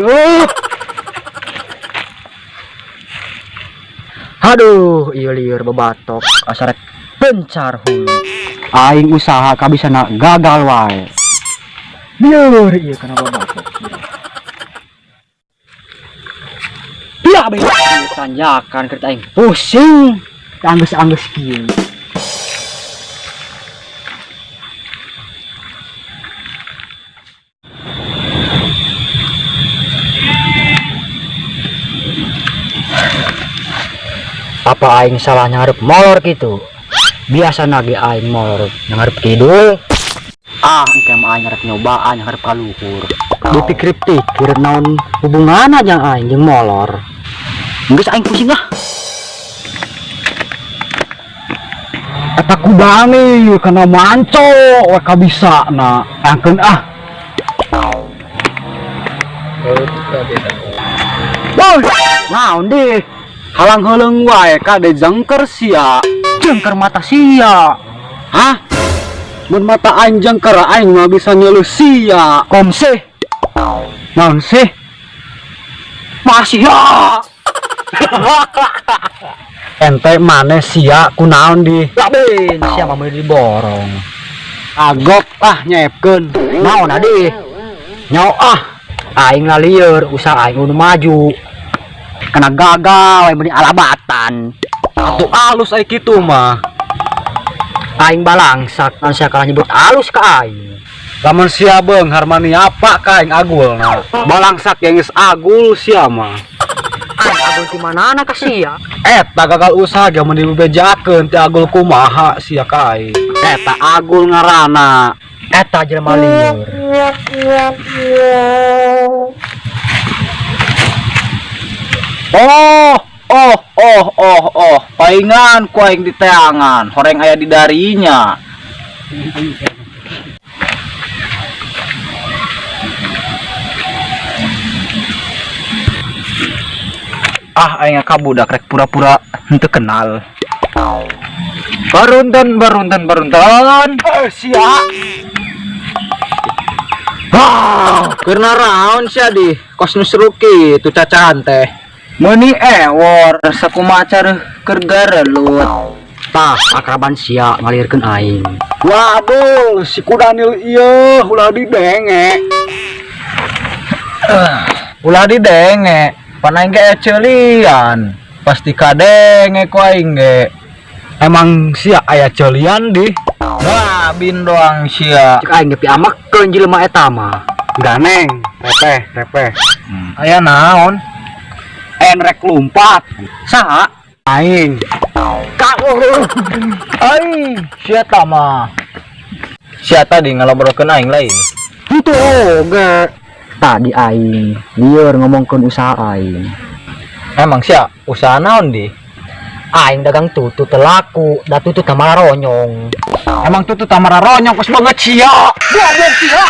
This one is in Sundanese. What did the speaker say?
Aduh. Aduh, ieu lieur babatok asa rek pencar hulu. Aing usaha kabisana gagal wae. Lieur ieu kana babatok. Pia bae tanjakan keur aing pusing. Anggeus-anggeus kieu. Apa aing salah ngarep molor gitu? Biasa nage aing molor ngarep kidul. Ah, engke mah aing ngarep nyobaan ngarep ka luhur. Dipikir-pikir naon hubunganna jeung aing jeung molor. Geus aing pusing ah. Eta kudane kana manco we kabisa na angkeun ah. Woi, naon deh? Halang heuleung wae kade jengker sia. Jengker mata sia. Hah? Mun mata aing jengker aing mah bisa nyeluh sia. Kom sih. Naon sih? Masih ya. Ente maneh sia kunaon di? Laben, sia mah meuli diborong. Agok ah nyeepkeun. Naon adi? Nyao ah. Aing lalieur usaha aing nu maju. Kena gagal we meuni alabatan. Atuh alus ai kitu mah. Aing balangsak kan sia kalah nyebut alus ka aing. Lamun sia beunghar mani apa ka aing agulna. Balangsak yang geus agul sia mah. Aing agul ti manana ka sia? Eta gagal usaha ge mun dibebejakeun ti agul kumaha sia ka aing. Eta agul ngaranna. Eta jelema lieur. Oh, oh, oh, oh, oh, paingan ku aing di teangan, horeng aya di darinya. Ah, aing ka budak rek pura-pura henteu kenal. Barunten, barunten, barunten. Eh, sia. Ah, keur naraon sia di kos nu seru kitu cacahan teh. Meuni ewor sakumaha cara keur garelut. Tah, akraban sia ngalirkeun aing. Waduh, si Kudanil ieu ulah didenge. Ulah didenge, pan aing ge ceulian. Pasti kadenge ku aing ge. Emang sia aya ceulian di? Wah, bin doang sia. Cek aing ge piamakeun jelema eta mah. Ganeng, repeh, repeh. Aya naon? Rek lumpat. Saha? Aing. Aing, sia mah. Sia tadi ngalobrolkeun aing lain. Itu oge. Tadi aing lieur ngomongkeun usaha aing. Emang sia usaha naon di? Aing dagang tutut teu laku, da tutut mah ronyong. Emang tutut tamara ronyong kos banget sia. Goblok sia.